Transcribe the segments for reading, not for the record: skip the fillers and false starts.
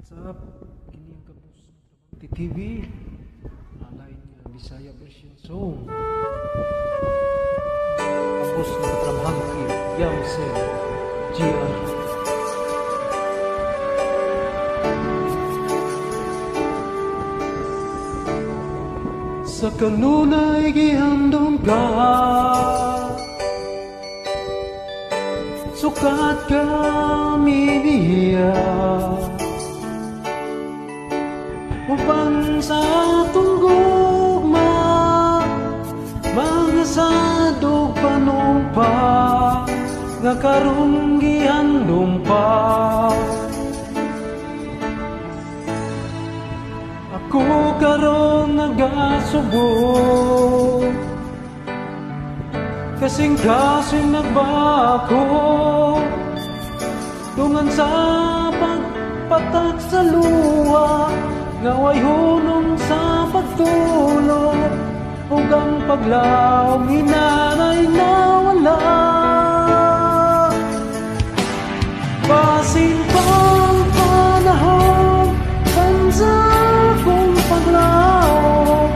What's up? Kini ang Kabus Trabante TV. Alain nga Bisaya version song. Kabus nga Trabante, Yamsen, GR. Sa kanunay gihandom ka, sukat kami niya, upang sa atong gugma mga sadog panumpa nga karon gihandom pa. Ako karon nagasubo, kasing-kasing nagbako, tungan sa pagpatak sa luha, nga way hunong sa pagtulog, ug ang paglaom hinanay nawala. Basin pang panahon, pansa akong paglaom,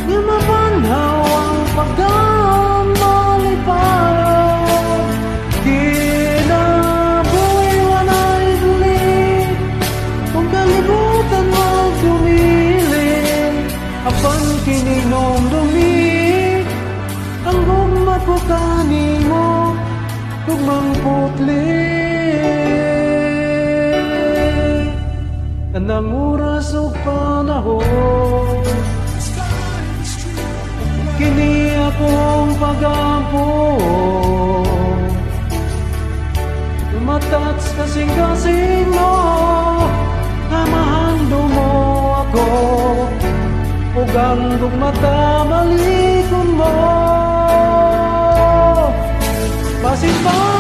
nga mapanhaw ang pagkamalipayong. Kinabuhi walay bulit, kung kalibutan magdumili, apan kininumdumi ang gugma ko kanimo, gugmang putli. Anang oras ug panahon, kini akong pagampo, tumatats kasing-kasing mo, nga mahando mo ako, ug ang gugmata malikon mo. Basin pa